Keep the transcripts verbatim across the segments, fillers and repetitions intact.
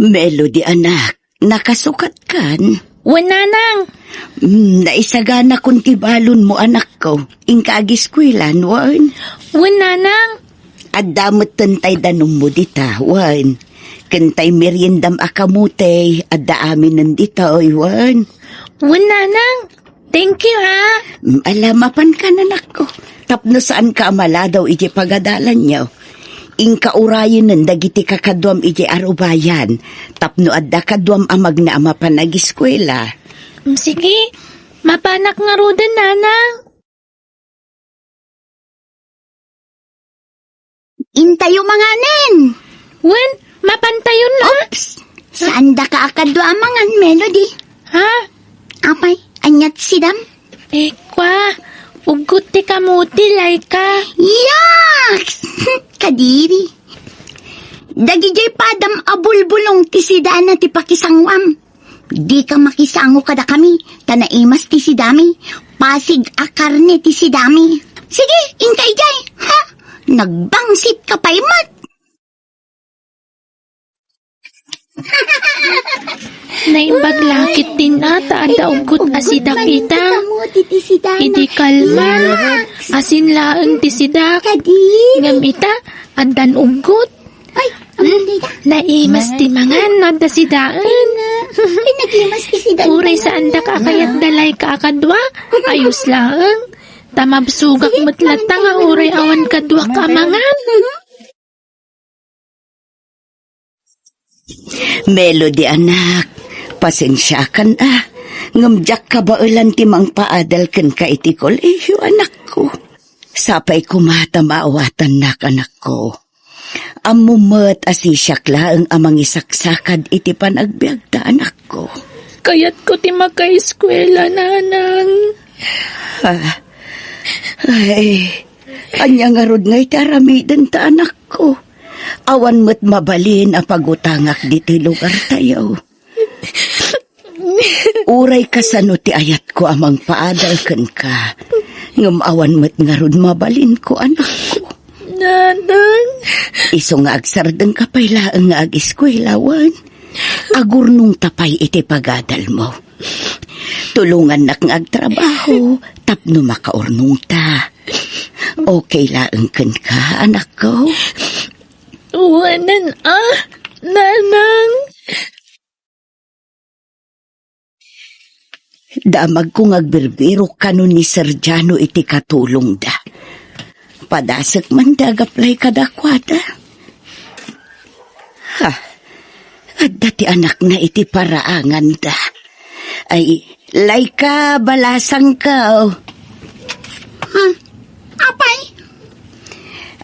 Melody, anak, nakasukatkan? Wen, nanang. Mm, naisaganakon ti balonmo, anakko. Inka agiskuelan, wen? Wen, nanang. Adda metten tay danummo dita, wen? Ken tay meriendam a kamote, adda aminen ditoy, wen? Wen, nanang. Thank you, ha? Mm, ala, mapankan, anakko. Tapno saanka a maladaw idiay pagadalanyo. Inka urayenen dagiti kakaduam idiay arubayan. Tapno adda kaduam a magna a mapan agiskuela. Mm, sige. Mapanak ngaruden, nanang. Intayo manganen. Wen, mapantayon la. Oops! Saandaka a kadua a mangan, Melody? Ha? Apay, ania ti sidam? Eh, kua, uggot ti kamote, Laika. Yaks! Kadiri. Dagidiay padam a bulbulong ti sidana ti pakisanguam. Dika makisango kadakami, ta naimas ti sidami. Pasig a karne ti sidami. Sige, inka idiay, ha? Nagbangsit ka pay met. Naimbag la ketdin a ta adda uggot a sidak ita. Idi kalman, asin laeng ti sidak. Ngem ita, addan uggot. Ay, hmm? Naimas ti mangan no adda sidaen. Ay, na. Ay, nagimas ti sidaen. Uray saandak a kayat da Laika a kadua, ayos laeng. Ta mabsogak met latta nga uray awan kaduak a mangan. Melody, anak, pasensiakan a, ngem diak kabaelan ti mangpaadal kenka iti kolehiyo, anakko. Sapay koma ta maawatannak, anakko. Ammom met a sisiak laeng a mangisaksakad iti panagbiagta, anakko. Kayatko ti makaeskuela, nanang. Ah. Ay, ania ngarud ngay ti aramidenta, anakko? Awan met mabalin a pagutangak ditoy lugartayo. Uray kasano ti ayatko a mangpaadal kenka, ngem awan met ngarud mabalinko, anakko. Nanang. Isu nga agsardengka pay laeng nga agiskuela, wen? Agurnongta pay iti pagadalmo. Tulongannak nga agtrabaho tapno makaurnongta. Okay laeng kenka, anakko? Wen a, nanang. Damagko nga agbirbirok kano ni Sir Jano iti katulongda. Padasek man ti agaplay kadakuada. Ha, adda ti anakna iti paraanganda. Ay, Laika, balasangko. Hmm, apay?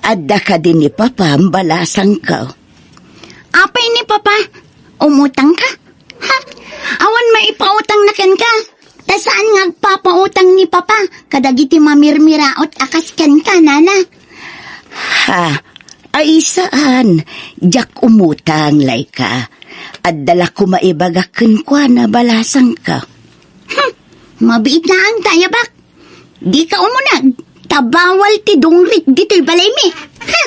Adda kadi ni Papam, balasangko. Apay ni Papa? Umutangka? Ha? Awan maipautangna kenka? Ta saan nga agpapautang ni Papa kadagiti mamirmiraot a kas kenka, nana? Ha? Ay, saan. Diak umutang, Laika. Adda la koma ibagak kenkuana, balasangko. Hmm, mabiit laeng ta ayabak. Dika umuneg, ta bawal ti dungrit ditoy balaymi. Ha!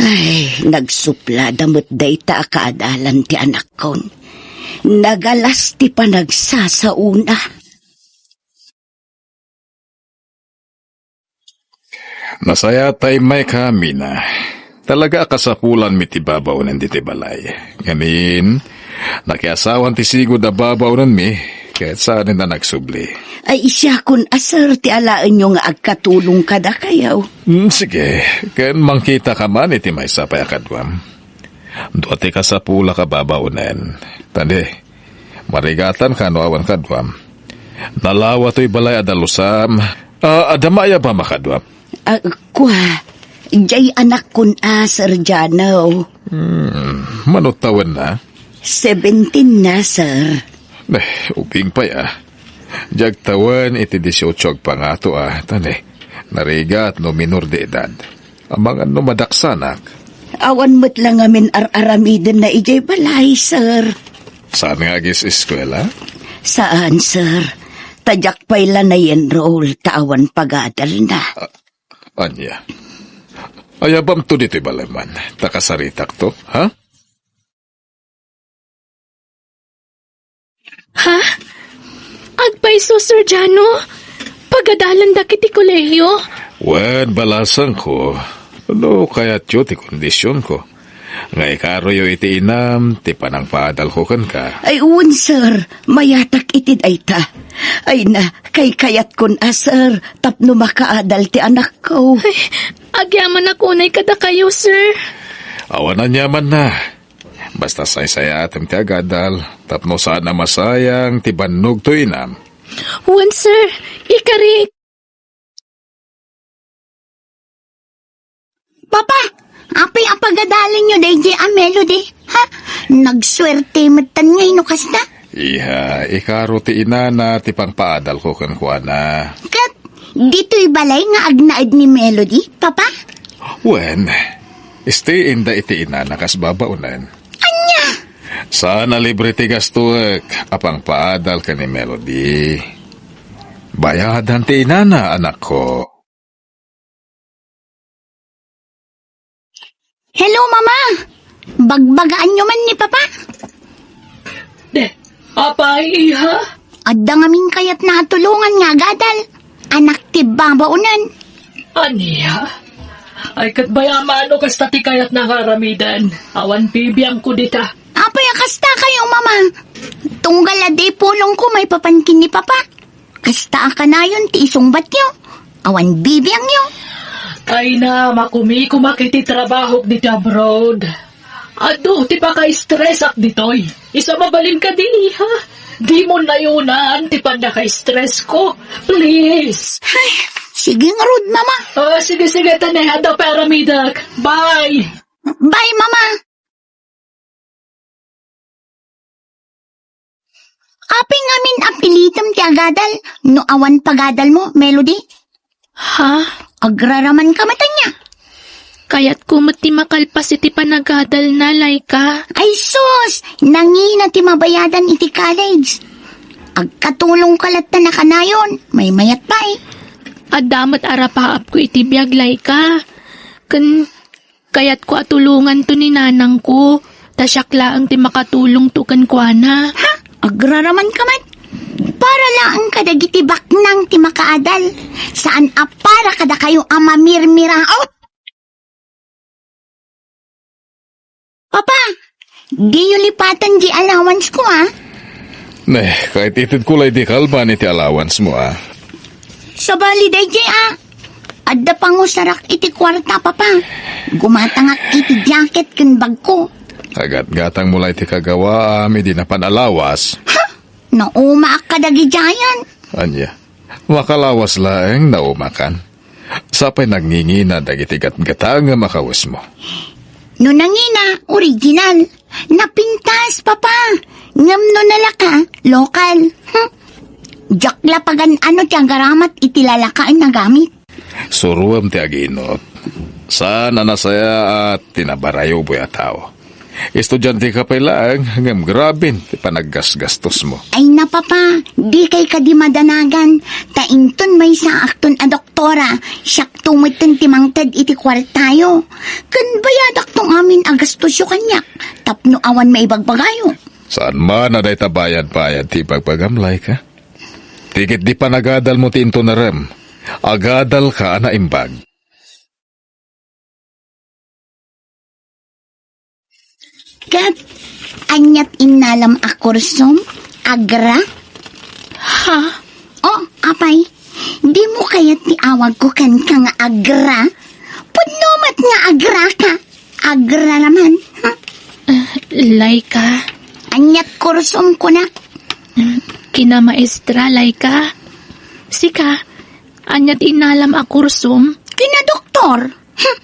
Ay, nagsuplada met dayta a kaadalan ti anakkon. Nagalas ti panagsasaona. Nasayaat ta immay ka, Mina. Talaga a kasapulanmi ti babaonen ditoy balay. Ngamin, nakiasawan ti sigud a babaonenmi, ket saanen a nagsubli. Ay, siakon a, sir, ti alaenyo nga agkatulong kadakayo. Mm, sige, ken mangkitaka man iti maysa pay a kaduam. Dua ti kasapulak a babaonen. Tani, marigatanka no awan kaduam. Nalawa toy balay a dalusam. Ah, adda maayabam a kaduam. Ah, kua, jay anakkon a, Sir Jano. Hmm, mano tawenna? Seventeen na, sir. Eh, ubing pay, ah. Diak tawen iti dieciocho agpangato, ah. Tani, narigat no minor de edad. Amangan no madaksanak. Awan met la ngamin ar-aramidenna idiay balay, sir. Saan nga agis-eskuela? Saan, sir. Ta diak pay la na-enroll ta awan pagadalna. Ah, ania? Ayabamto ditoy balay man. Ta kasaritakto, ha? Ha? Agpayso, Sir Jano? Pagadalandak iti kolehiyo? Wen, balasangko, no kayatyo ti kondisionko, nga ikaroyo iti inam ti panangpaadalko kenka. Ay, wen, sir. Mayatak iti dayta. Ay na, kaykayatkon a, sir, tapno makaadal ti anakko. Ay, agyamanak unay kadakayo, sir. Awan aniamanna. Basta saysayaatem ti agadal, tapno saan a masayang ti bannogto inam. Wen, sir. Ikari. Papa, apay a pagadalenyo daydiay a Melody? Ha? Nagsuerte metten ngay no kasta? Iha, ikaro ti inana ti pangpaadalko kenkuana. Ket ditoy balay nga agnaed ni Melody, Papa? Wen, istiinda iti inana kas babaonen. Ania? Saan a libre ti gastuek a pangpaadal ken ni Melody. Bayadan ti inana, anakko. Hello, Mama! Bagbagaanyo man ni Papa? De, apay, iha? Adda ngamin kayatna a tulongan nga agadal. Anak ti babaonen. Ania? Ay, ket bay-am no kasta ti kayatna nga aramiden. Awan bibiangko dita. Apay a kasta kayo, Mama? Tunggal a di pulongko maipapan ken ni Papa. Kasta a kanayon ti isungbatyo. Awan bibiangyo. Ay na, makumikumak iti trabahok dita abroad. Adu ti paka-stress ak ditoy. Isu a mabalin kadi, iha. Dimo nayunan ti pannaka-stress ko. Please. Ay, sige ngarud, Mama. Ah, sige, sige, tane. Adda pay aramidek. Bye. Bye, Mama. Apay ngamin a pilitem ti agadal no awan pagadalmo, Melody? Ha? Agraraman ka met ania? Kayatko met ti makalpas iti panagadalna, Laika. Ay sus! Nangina ti mabayadan iti college. Agkatulongka latta a kanayon, maymayat pay. Adda met arapaapko iti biag, Laika. Ken kayatko a tulonganto ni nanangko, ta siak laeng ti makatulongto kenkuana. Ha? Agraraman ka met? Para laeng kadagiti baknang ti makaadal. Saan a para kadakayo a mamirmiraot. Papa, diyo lipaten di allowance ko, ah. Ne, kaited ko lay di kalban iti allowance mo, ah. Sabali daydiay, ah. Adda pangusarak iti kuarta, Papa. Gumatangak iti jacket ken bagko. Agatgatang mo lay ti kagawaam idi napan a lawas. Ha? Naumaak kadagidiayen. Ania? Makalawas laeng naumakan. Sapay nangingina dagiti gatgatangem a kawesmo. No nangina, original. Napintas, Papa. Ngem no nalaka, lokal. Hmm. Diak la pagan-ano ti agaramat iti lalakaen a gamit. Suroem ti aginot. Saan a nasayaat ti nabarayuboy a tao. Estudiante ka pay laeng, ngem graben ti panaggasgastos mo. Ay na, Papa, dikay kadi madanagan, ta inton maysaakton a doktora, siakto metten ti mangted iti kuartayo. Ken bayadakto ngamin a gastosyo kaniak, tapno awan maibagbagayo. Saan man a dayta bayad-bayad ti ibagbagam, Laika? Ti ket di panagadal mo ti intunarem, agadal ka a naimbag. Ket aniat innalam a kursom? Agra? Ha? Oh, apay, dimo kayat ti awagko kenka nga agra? Pudno met nga agra ka. Agraraman, ha? Ah, Laika. Aniat kursom kunak? Kinamaestra, Laika. Sika, aniat innalam a kursom? Kinadoktor. Hmm.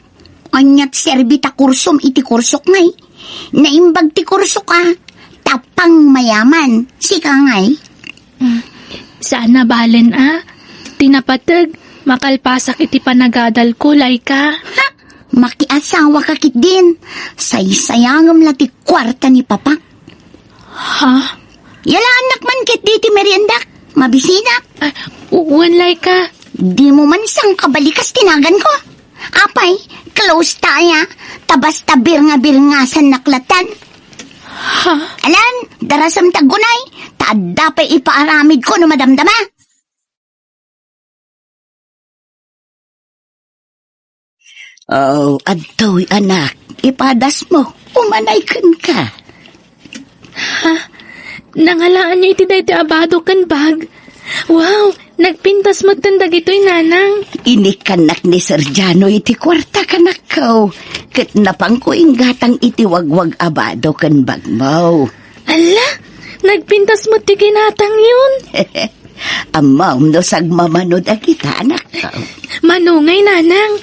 Aniat serbi ta kursom iti kursok ngay? Naimbag ti kursok a, tapang mayaman. Sika ngay? Mm. Saan a balen a. Ti napateg, makalpasak iti panagadal ko, Laika. Ha? Makiasawa ka ketdin. Saysayangem la ti kuarta ni Papa. Ha? Yalaannak man ketdi ti meriendak. Mabisinak. Ah, u-, wen, Laika. Dimo man sangkabalikas ti naganko. Apay, close ta aya, ta basta birnga-birngasannak latan. Ha? Alan, darasem ti aggunay, ta Adda pay ipaaramidko no madamdama. Oh, adtoy, anak. Ipadasmo. Umanay kenka. Ha? Nangalaanyo iti daytoy a bado ken bag? Wow! Nagpintas metten dagitoy, Nanang. Inikkannak ni Sir Jano iti kuarta, kanakko. Ket napanko inggatang iti wagwag a bado ken bagmo. Alla, nagpintas met ti ginatangyon. Ammom no sagmamano dagita, anakko. Mano ngay, Nanang?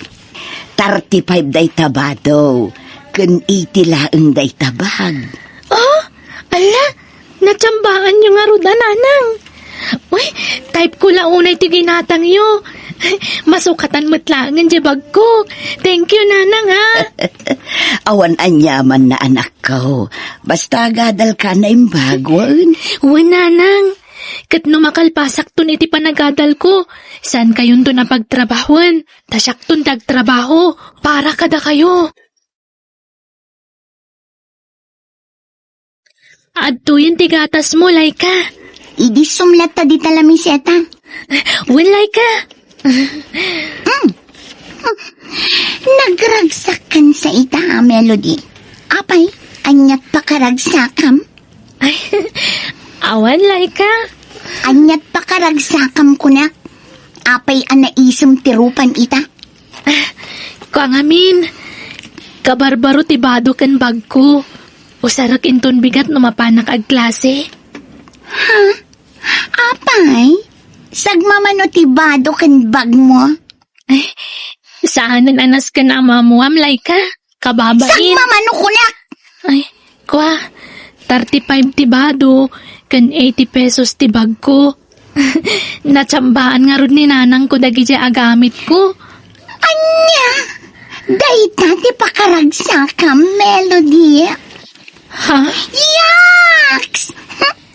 Thirty-five dayta bado, ken eighty laeng dayta bag. Oh, alla, natsambaanyo ngarud a, Nanang. Uy, type ko la unay ti ginatangyo. Masukatan met laengen ti bagko. Thank you, Nanang, ha. Awan aniamanna, anakko. Basta agadalka naimbag, wen? Wen, Nanang. Ket no makalpasakton iti panagadalko, saankayonton a pagtrabahoen, ta siakton ti agtrabaho para kadakayo. Adtoyen ti gatasmo, Laika. Idi sumlat ta dita lamiseta. Wen, Laika. Mm. Nagragsak kan sa ita, Melody. Apay, aniat pakaragsakam? Ay, awan, Laika. Aniat pakaragsakam kunak? Apay a naisem ti rupan ita? Kua ngamin, kabarbaro ti bado ken bagko. Usarek inton bigat no mapanak agklase. Ha? Apay? Sagmamano ti bado ken bagmo? Ay, saanen a nasken a maammuam, Laika. Kababain. Sagmamano kunak! Ay, kua, thirty-five ti bado, ken eighty pesos ti bagko. Natsambaan ngarud ni nanangko dagidiay a gamitko. Ania? Dayta ti pakaragsakam, Melody? Ha? Yaks!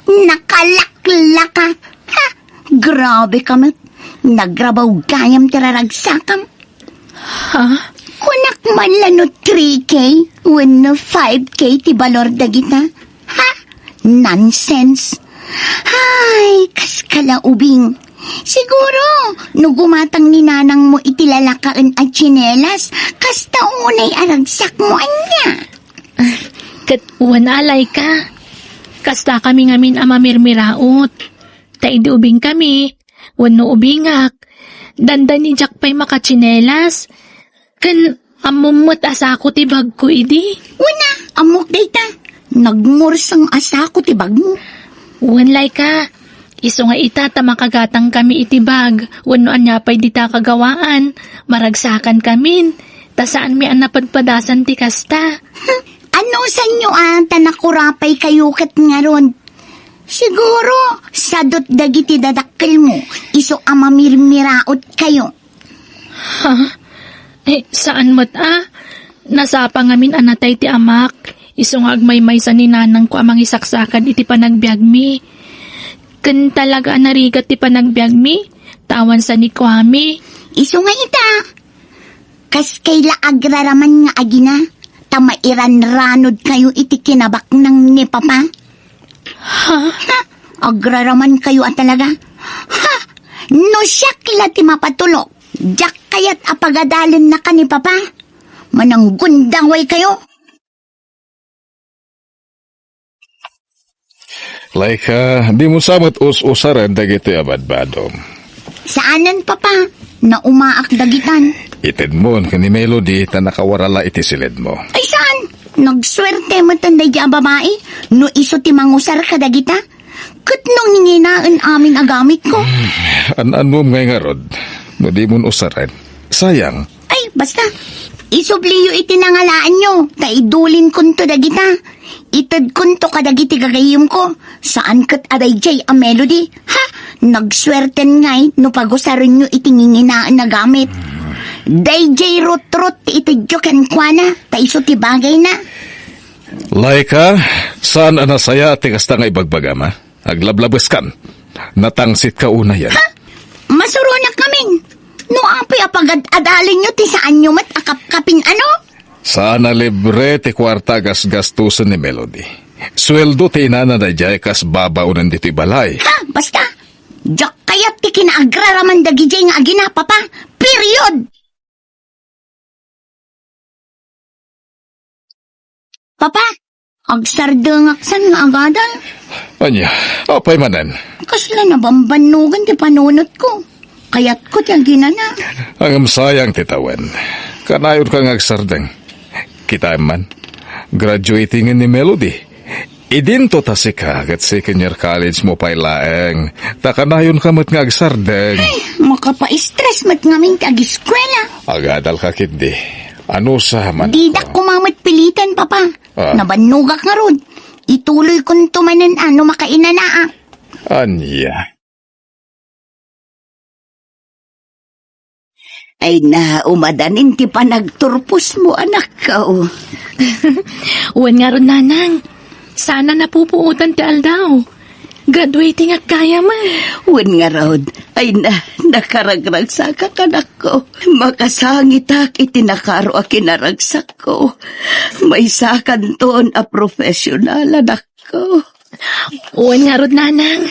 Nakalaklaka! Ha? Grabe ka met. Nagrabaw gayam ti raragsakam. Ha? Kunak man la no three K wenno five K ti balor dagita. Ha? Nonsense. Ay, kas ka la ubing. Siguro, no gumatang ni nanangmo iti lalakaen a tsinelas, kasta unay a ragsakmo ania. Ket wen, Laika. Kasta kami ngamin a mamirmiraot. Ta idi ubingkami, wenno ubingak, dandani diak pay makatsinelas. Ken ammom met a sako ti bagko idi. Wen a, ammok dayta. Nagmurseng a sako ti bagmo. Wen, Laika. Isu nga ita ta makagatangkami iti bag wenno ania pay dita kagawaan, maragsakankami. Ta saanmi a napadpadasan ti kasta. Anusanyo a ta nakurapaykayo ket ngarud? Siguro, sadot dagiti dadakkelmo, isu a mamirmiraotkayo. Ha? Eh, saan met a? Nasapa ngamin a natay ti amak, isu nga agmaymaysa ni nanangko a mangisaksakad iti panagbiagmi. Ken talaga a narigat ti panagbiagmi, ta awan sanikuami. Isu nga ita, kaskay la agraraman nga agina, ta mairanranodkayo iti kinabaknang ni Papa. Ha? Ha? Agraramankayo a talaga? Ha? No siak la ti mapatulok, diak kayat a pagadalennaka ni Papa. Mananggundawaykayo. Laika, dimo sa met us-usaren dagitoy a badbadom. Saanen, Papa. Naumaak dagitan. Itedmon ken ni Melody ta nakawarala iti siledmo. Ay, saan? Nagsuerte met daydi a babai no isu ti mangusar kadagita. Ket no nginginaen amin a gamitko. An-annom ngay ngarud no dimon usaren. Sayang. Ay, basta. Isubliyo iti nangalaanyo, ta idulinkonto dagita. Itedkonto kadagiti gagayyemko. Saan ket a daydiay a Melody. Ha? Nagsuerten ngay no pagusarenyo iti nginginaen a gamit. Daydiay rutrot ti itedyo kenkuana, ta isu ti bagayna. Laika, saan a nasayaat ti kasta nga ibagbagam, a? Aglablabeskan. Natangsitka unayen. Ha? Masuronak ngamin. No apay a pagad-adalinyo ti saanyo met a kapkapin, ano? Saan a libre ti kuarta a gasgastosen ni Melody. Sueldo ti inana daydiay kas babaonen ditoy balay. Ha? Basta! Diak kayat ti kinaagraraman dagidiay nga agina, Papa. Period! Papa, agsardengak san nga agadal. Ania, apay manen? Kasla nabambannogan ti panunotko. Kayatko ti aginana. Ngem sayang ti tawen. Kanayonka nga agsardeng. Kitaem man, graduating ni Melody. Idinto ta sika ket second year college mo pay laeng. Ta kanayonka met nga agsardeng. Ay, makapa-stress met ngamin ti agiskuela. Agadalka ketdi. Anusa man. Didak koma met piliten, Papa. Ah. Nabannogak ngarud. Ituloykonto manen a no makainanaak. Ania? Ay na, umadanin ti panagturposmo, anakko. Wen ngarud, nanang. Sana napupuotan ti aldaw. Graduatingak gayam. Wen ngarud, ay na, nakaragragsakak, anakko. Makasangitak iti nakaro a kinaragsakko. Maysakanton a profesional, anakko. Wen ngarud, nanang.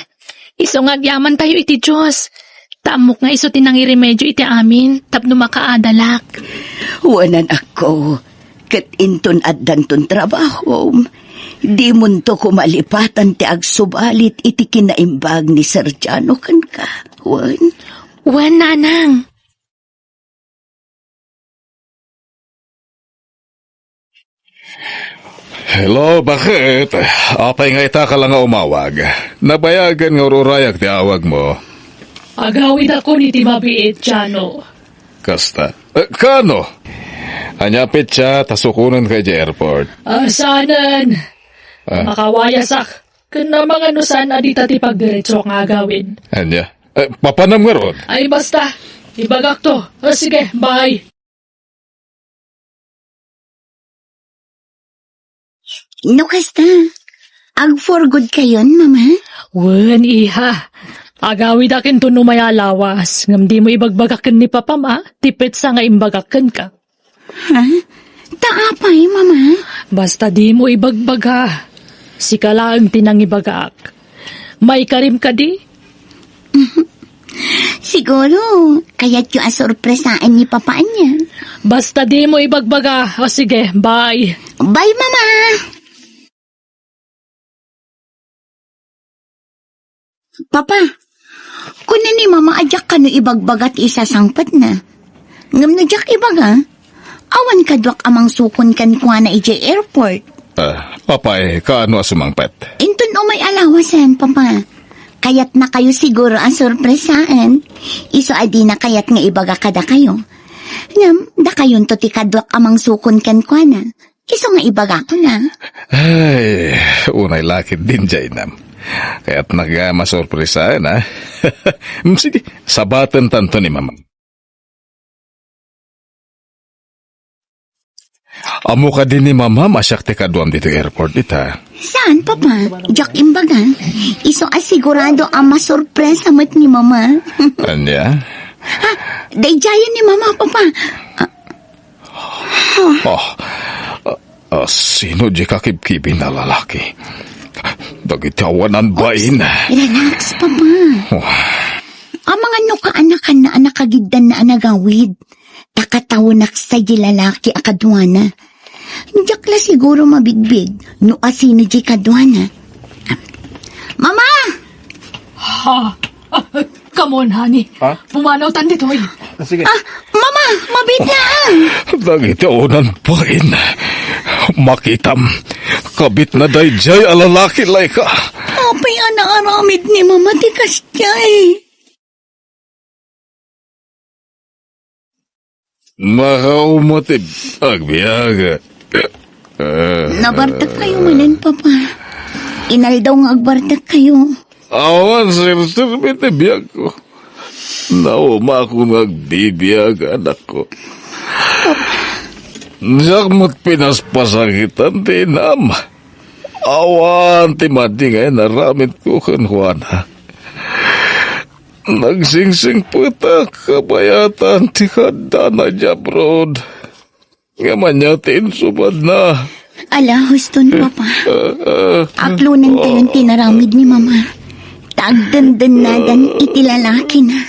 Isu nga agyamantayo iti Dios. Ta ammok nga isu ti nangiremedio iti amin tapno makaadalak. Wen, anakko, ket inton addanton trabahom, dimonto koma lipatan ti agsubalit iti kinaimbag ni Sergiano kenka. Wen? Wen, nanang. Hello, bakit? Apay nga ita ka lang nga umawag? Nabayagen nga ururayak ti awagmo. Agawidakon iti mabiit, Jano. Kasta. Eh, kano? Ania petsa ta sukonenka idiay airport? Ah, saanen. Ah. Makawayasak. Ken amangan no saan a dita ti pagdiretso nga agawid. Ania? Eh, papanam ngarud? Ay, basta. Ibagakto. O, sige, bye. No kasta, ag-for good kayon, Mama? Wen, iha. Agawidak inton umay a lawas, ngem dimo ibagbaga ken ni Papam, a, ti petsa nga imbagak kenka. Ha? Ta apay, Mama? Basta dimo ibagbaga. Sika laeng ti nangibagak. Maikarim kadi? Siguro, kayatyo a sorpresaen ni Papa ania. Basta dimo ibagbaga. O sige, bye. Bye, Mama. Papa, kuna ni Mama a diak kano ibagbaga ti isasangpetna. Ngem no diak ibaga, awan kaduak a mangsukon kenkuana idiay airport. Ah, apay, kaano a sumangpet? Inton umay a lawasen, Papa. Kayatnakayo siguro a sorpresaen. Isu a dina kayat nga ibaga kadakayo. Ngem, dakayonto ti kaduak a mangsukon kenkuana. Isu nga ibagakon, a. Ay, unay lakit din, Jainam. Kayatnak nga masorpresaen, a. Mm, sige, sabaten tanto ni Mama. Ammo kadi ni Mamam a siak ti kaduam ditoy airport ita? Saan, Papa? Diak imbaga. Isu a sigurado a masorpresa met ni Mama. Ania? Ha? Daydiayen ni Mama, Papa. Ah, Ah, ah, ah, sino di kakibkibin a lalaki? Dagiti awanan bain. Relax, Papa. Oh. Amangan no kaanakanna a nakagiddanna a nagawid. Ta katawenak sa di lalaki a kaduana. Diak la siguro mabigbig no asino di kaduana. Mama! Ha? Ah, come on, honey. Ha? Pumanawtan ditoy. Sige. Ah, Mama, mabiit na. Dagiti unan pain. Makitam. Kabit na daydiay a lalaki, Laika. Apay a naaramid ni Mama ti kasdiay? Makauma ti agbiag. Nabartek kayo manen, Papa. Inaldaw nga agbartek kayo. Awan serserbi ti biagko. Naumakon nga agbibiag, anakko. Diak met pinaspasakitan ti inam. Awan ti madi nga inaramidko kenkuana. Nagsingsingpetak kabayatan ti kaddana idiay abroad. Ngem ania ti insubadna? Ala, huston, Papa. Aklonentayon ti inaramid ni Mama. Ta agdendennadan iti lalakina.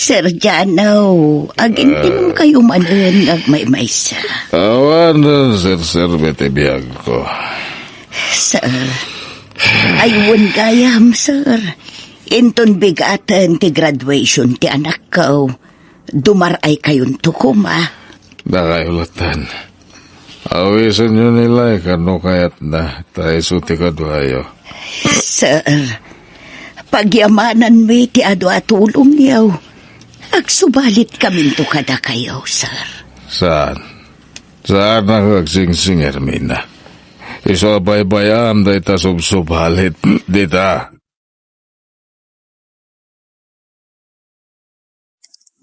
Sir Jano, agintinamkayo manen nga agmaymaysa. Awan, sir, sir, iti biagko. Sir, ay wen gayam, sir. Inton bigaten ti graduation ti anakko, dumaray-ayonto koma. Dakayo latten. Awisenyo ni Laika no kayatna, ta isu ti kaduayo. Sir, pagyamananmi ti adu a tulongyo. Agsubalitkaminto kadakayo, sir. Saan? Saan nga agsingsing, Hermina? Isu a baybay-am dayta subsubalit dita.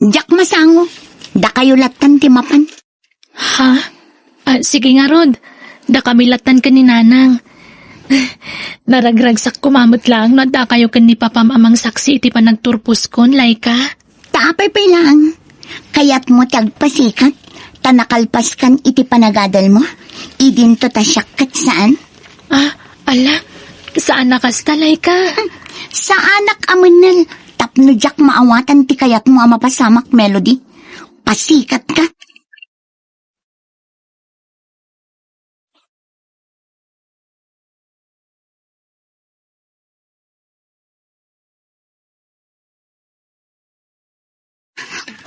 Diak masango. Dakayo lattan ti mapan. Ha? Ah, sige ngarud. Dakami lattan ken ni Nanang. Naragragsak koma met laeng no addakayo ken ni Papam a mangsaksi iti panagturposkon, Laika. Ta apay pay laeng. Kayatmo ti agpasikat, ta nakalpaskan iti panagadalmo? Idinto ta siak ket saan? Ah, ala, saan a kasta, Laika? Saanak a mennel, tapno diak maawatan ti kayatmo a mapasamak, Melody. Pasikatka.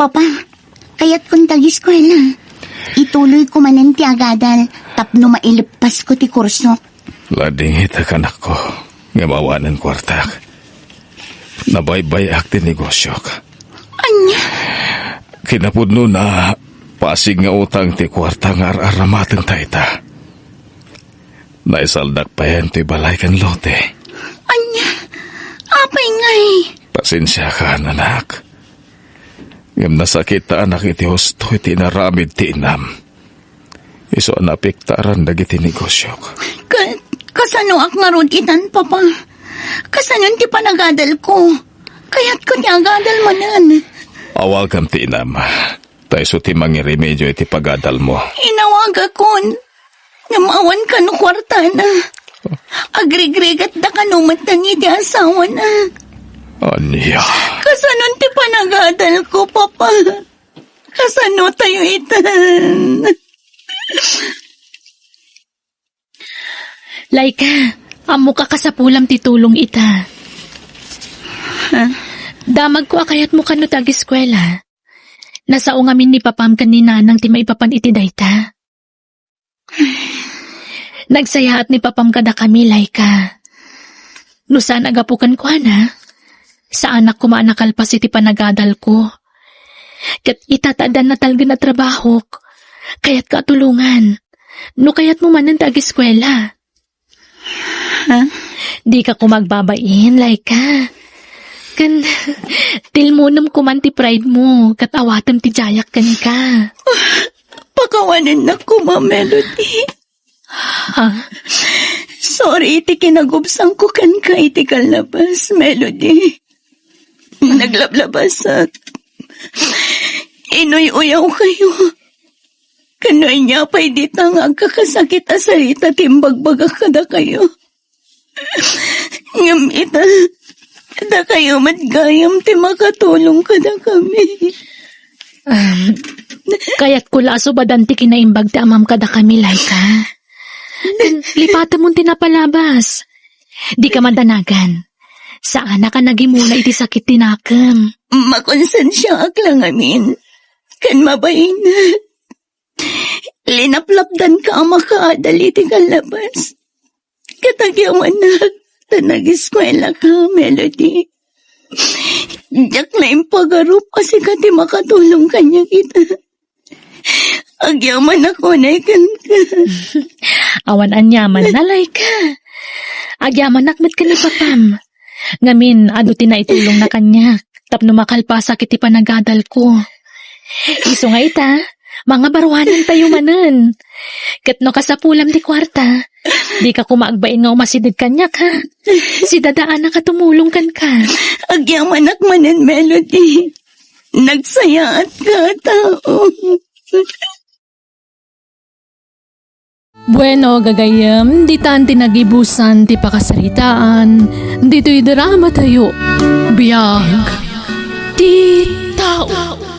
Papa, kayatkon ti ageskuela. Ituloyko manen ti agadal tapno maileppasko ti kursok. Ladingitak, anakko, ngem awanen kuartak. Nabaybay-ak ti negosiok. Ania? Kinapudnona, pasig nga utang ti kuarta nga ar-aramatengta ita. Naisaldak payen toy balay ken lote. Ania? Apay ngay? Pasensiakan, anak. Ngem nasakitanak iti husto iti inaramid ti inam. Isu a naapektaran dagiti negosiok. Ka-, kasanoak ngarud itan, Papa? Kasanon ti panagadalko? Kayatko ti agadal manen. Awagam ti inam. Ta isu ti mangiremedio iti pagadalmo. Inawagakon. Ngem awan kano kuartana. Agrigrigatda kano met dagiti asawana. Ania? Kasanon ti panagadalko, Papa? Kasano tayo itan? Laika, ammok a kasapulam ti tulong ita. Ha? Damagko a kayatmo kano ti ageskuela. Nasao ngamin ni Papam ken ni Nanang ti maipapan iti dayta. Nagsayaat ni Papam kadakami, Laika. No saan a gapu kenkuana, saanak koma a nakalpas iti panagadalko. Ket ita ta addan natalgen a trabahok, kayatka a tulongan. No kayatmo manen ti ageskuela. Ha? Dika koma agbabain, Laika. Ken, tilmonem koman ti pride mo, ket awatem ti diayak kenka. Pakawanennak koma, Melody. Ha? Sorry iti kinagubsangko kenka iti kallabas, Melody. Naglablabasak. Inuy-uyawkayo. Ken no ania pay dita nga agkakasakit a sarita ti imbagbagak kadakayo. Ngem ita, dakayo met gayam ti makatulong kadakami. Um, kayatko la a subadan ti kinaimbag ti amam kadakami, Laika. Lipatemon ti napalabas. Dika madanagan. Saanak a nagimula iti sakit ti nakem. Makonsensiaak la ngamin. Ken mabainat. Linaplapdanka a makaadal iti kallabas. Ket agyamanak ta nageskuelaka, Melody. Diak la impagarup a sika ti makatulong kaniak ita. Agyamanak unay kenka. Awan aniaman, Laika. Agyamanak met ken ni Papam. Ngamin, adu ti naitulongna kaniak tapno makalpasak iti panagadalko. Isu nga ita, mangabaruanantayo manen. Ket no kasapulam ti kuarta, dika koma agbain nga umasideg kaniak, ha? Sidadaanak a tumulong kenka. Agyamanak manen, Melody. Nagsayaatka a tao. Bueno, gagayyem, ditan ti nagibusan ti pakasaritaan ditoy drama tayo. Biag ti tao.